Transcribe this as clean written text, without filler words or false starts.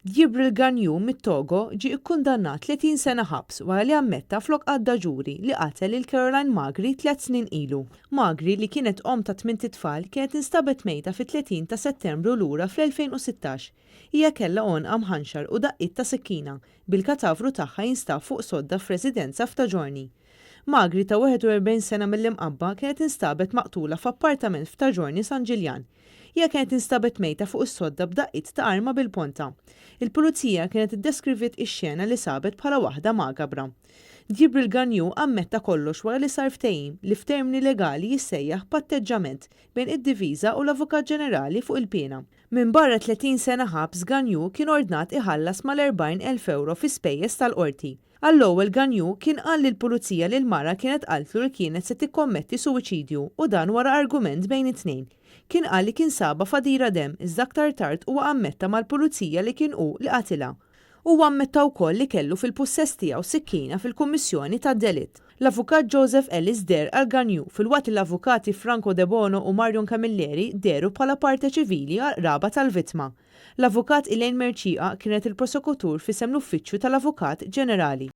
Djibril Ganyu mit-Togo ġie kkundannat 30 sena ħabs wara li ammetta flok għadda ġuri li qatel lil Caroline Magri tliet snin ilu. Magri, li kienet omm ta' tmint itfal, kienet instabet mejta fit-30 ta' Settembru lura fl-2016. Hija kellha għonqha mħanxar u daqqiet ta' sikkina, bil-katavru tagħha jinstab fuq sodda f'residenza f'Ta' Ġiorni. Magri ta' 41 sena mill-Imqabba kienet instabet maqtula f'appartament f'Ta' Ġiorni San Ġiljan. Hija kienet instabet mejta fuq is-sodda b'daqqiet ta' arma bil-ponta. Il-Pulizija kienet iddeskriviet ix-xena li sabet bħala waħda makabra. Djibril Ganyu ammetta kollox wara li sar ftehim, li f'termini legali jissejjaħ patteġġament, bejn id-difiża u l-Avukat Ġenerali fuq il-piena. Minbarra 30 sena ħabs, Ganyu kien ordnat iħallas mal-40,000 ewro fi spejjeż tal-Qorti. Għall-ewwel Ganyu kien qal lill-Pulizija li l-mara kienet qaltlu li kienet se tikkommetti suwiċidju u dan wara argument bejn it-tnejn. Kien qal li kien sabha f'għadira demm iżda aktar tard huwa ammetta mal-Pulizija li kien hu li qatilha. Huwa ammetta wkoll li kellu fil-pussess tiegħu sikkina fil-kummissjoni tad-delitt. L-Avukat Joseph Ellis deher għal Ganyu filwaqt li l-Avukati Franco Debono u Marion Camilleri dehru bħala parte ċivili għall-qraba tal-vittma. L-Avukat Elaine Mercieca kienet il-prosekutur f'isem l-Uffiċċju tal-Avukat Ġenerali.